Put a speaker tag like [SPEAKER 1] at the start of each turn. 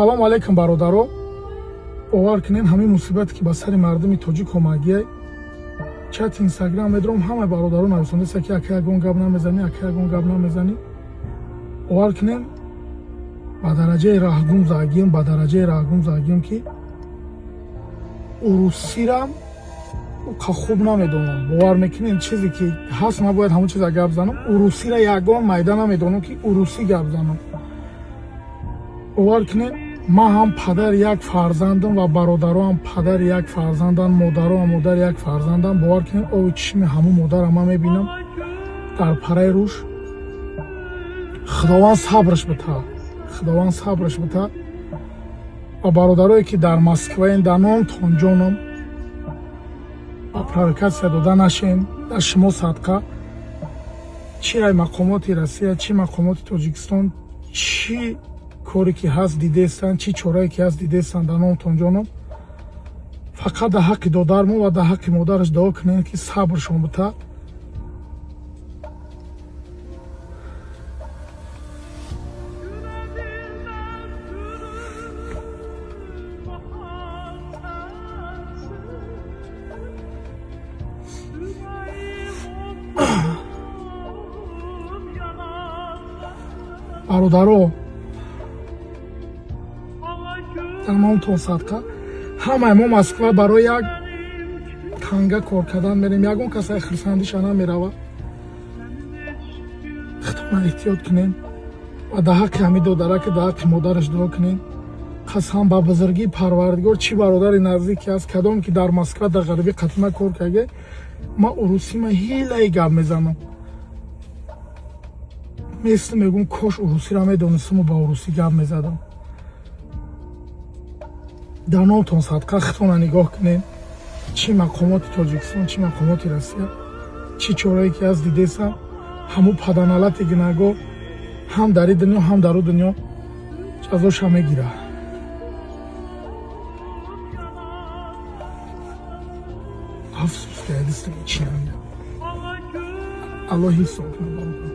[SPEAKER 1] Салому алайкум, бародаро. Бовар кунем, ҳамин мусибате, ки ба сари мардуми тоҷик омадгия, чати Инстаграм медорам, ҳамаи бародаро нависондаста, ки ака, ягон гап намезанӣ, ака, ягон гап намезанӣ. Бовар кунем, ба дараҷаи раҳгум задагием, ба дараҷаи раҳгум задагием, ки урусирам қа хуб намедонам. Бовар мекунем, чизе ки ҳаст, ман бояд ҳамон чиза гап занам. Урусира ягон майда намедонам, ки урусӣ гап занам. Бовар кунем, ман ҳам падари як фарзандам ва бародароам падари як фарзанданд, модароам модари як фарзандам. Бовар кунем, ови чишми ҳамун модарам ман мебинам дар параи рӯш. Худованд сабраш бита, Худованд сабраш бита. Ва бародарое, ки дар Москваен, дар номтон ҷоном, ба провокатсия дода нашен. Дар шумо садқа. Чи ай мақомоти Россия, чӣ мақомоти Тоҷикистон, чӣ коре ки ҳаст, дидестанд, чӣ чорае ки ҳаст, дидестанд. Дар номтон ҷоном, фақат дар ҳаққи додармо ва дар ҳаққи модараш дуо кунем, ки сабршон бита. Бародаро, дар номтон садқа. Ҳамаи мо Москва барои як танга кор кардан мерем, ягон кас ай хирсандиша намерава. Худтона эҳтиёт кунем ва дар ҳаққи ҳамин додараки, дар ҳаққи модараш дуо кунем. Қасам ба бузургии Парвардигор, чӣ бародари наздике аст, кадом ки дар Москва, дар ғарибӣ қатима кор карда, ман урусима ҳилаи гап мезанам. Месли мегӯм, кош урусиро медонистаму ба урусӣ гап мезадам. Дар номтон садқа, худтона нигоҳ кунем. Чӣ мақомоти Тоҷикистон, чӣ мақомоти Россия, чӣ чорае ки ҳаст, дидесам. Ҳамун паданалати гунаҳгор ҳам дар ин дунё, ҳам дар ӯ дунё ҷазоша мегирад. Афсӯс, ки дастам чӣ. Аллоҳ ҳифзон кунад, бародар.